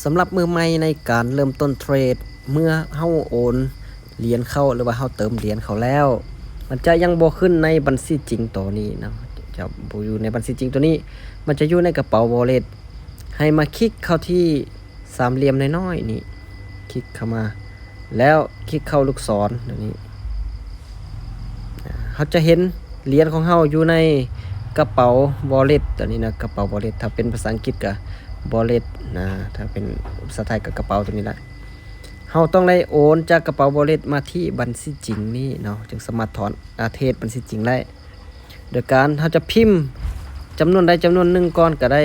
ສຳລັບມືໃໝ່ໃນການເລີ່ມຕົ້ນເທຣດ ເມື່ອເຮົາໂອນຫຼຽນເຂົ້າ ຫຼືວ່າເຮົາເຕີມຫຼຽນເຂົ້າແລ້ວ ມັນຈະຍັງບໍ່ຂຶ້ນໃນບັນຊີຈິງໂຕນີ້ເນາະ ຈະບໍ່ຢູ່ໃນບັນຊີຈິງໂຕນີ້ ມັນຈະຢູ່ໃນກະເປົາ Wallet. ໃຫ້ມາຄລິກເຂົ້າທີ່ສາມຫຼ່ຽມນ້ອຍໆນີ້ ຄລິກເຂົ້າມາ ແລ້ວຄລິກເຂົ້າລູກສອນຕົວນີ້ ອາ ເຮົາຈະເຫັນຫຼຽນຂອງເຮົາຢູ່ໃນກະເປົາ Wallet ຕົວນີ້ນະ ກະເປົາ Wallet ຖ້າເປັນພາສາອັງກິດກະ Wallet ນະ ຖ້າເປັນພາສາໄທກະກະເປົາຕົວນີ້ລະ. ເຮົາຕ້ອງໄດ້ໂອນຈາກກະເປົາ Wallet ມາທີ່ບັນຊີຈິງນີ້ເນາະ ຈຶ່ງສາມາດຖອນ ອາ ເທຣດບັນຊີຈິງໄດ້ ໂດຍການເຮົາຈະພິມຈຳນວນໃດຈຳນວນໜຶ່ງກ່ອນກະໄດ້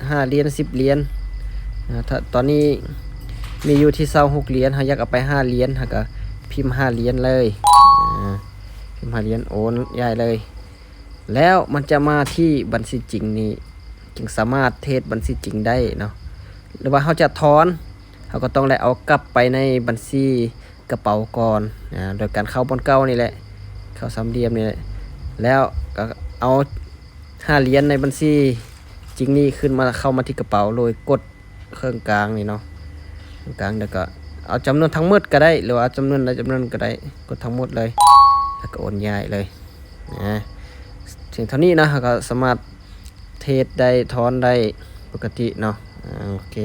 ຫ້າຫຼຽນ ສິບຫຼຽນ ອາ ຖ້າຕອນນີ້ມີຢູ່ທີ່ຊາວຫົກຫຼຽນ ເຮົາຢາກເອົາໄປຫ້າຫຼຽນ ເຮົາກະພິມຫ້າຫຼຽນເລີຍ ອາ ພິມຫ້າຫຼຽນ ໂອນຍ້າຍເລີຍ ແລ້ວມັນຈະມາທີ່ບັນຊີຈິງນີ້ ຈຶ່ງສາມາດເທຣດບັນຊີຈິງໄດ້ເນາະ ຫຼືວ່າເຮົາຈະຖອນ ເຮົາກະຕ້ອງໄດ້ເອົາກັບໄປໃນບັນຊີກະເປົາກ່ອນ ອາ ໂດຍການເຂົ້າບ່ອນເກົ່ານີ້ແຫຼະ ເຂົ້າສາມຫຼ່ຽມນີ້ແຫຼະ ແລ້ວກະເອົາຫ້າຫຼຽນໃນບັນຊີຈິງນີ້ຂຶ້ນມາ ເຂົ້າມາທີ່ກະເປົາ ໂດຍກົດເຄິ່ງກາງນີ້ເນາະ ເຄິ່ງກາງ ແລ້ວກະເອົາຈຳນວນທັງໝົດກະໄດ້ ຫຼືວ່າເອົາຈຳນວນໃດຈຳນວນກະໄດ້ ກົດທັງໝົດເລີຍ ແລ້ວກະໂອນຍ້າຍເລີຍ ອາ ເຖິງເທົ່ານີ້ນະ ເຮົາກະສາມາດເທຣດໄດ້ ຖອນໄດ້ປົກກະຕິເນາະ ອາ ໂອເຄ.